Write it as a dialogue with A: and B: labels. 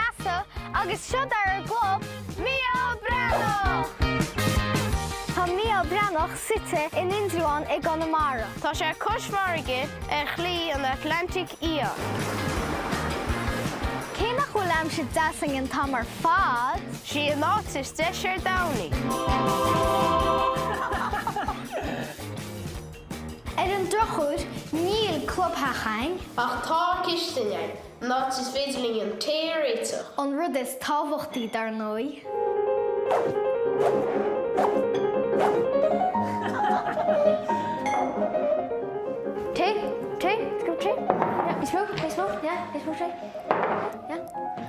A: Neasa agus seo ár gclub, Mícheál Breathnach! Tá Mícheál Breathnach suite in Indreabhán i gConamara.
B: Tá sé cois farraige ar shlí an Atlantaigh Fhiáin.
A: Cé nach bhfuil aimsir deas againn an t-am ar fad,
B: Sí an áit is deise ar domhan í.
A: Ar an drochuair, níl clubtheach againn.
B: Ach tá cistin againn, an áit is féidir linn an tae a réiteach.
A: An rud is tábhachtaí, dar ndóigh. Tae? Tae? Scoop tae? Yeah, níos mó? Níos mó? Yeah, níos mó tae? Yeah?